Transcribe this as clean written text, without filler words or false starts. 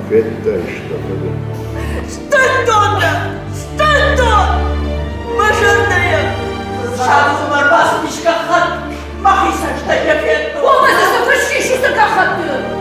Федтаис дӕ фыды. Стыдтон дӕ! Стыдтон! Мӕ зӕрдӕйӕн! Садзмӕ рбацыдис гӕххӕтт, мӕхи цӕстӕй йӕ федтон. Уымӕ дзы цы фысс ис уыцы гӕххӕтты?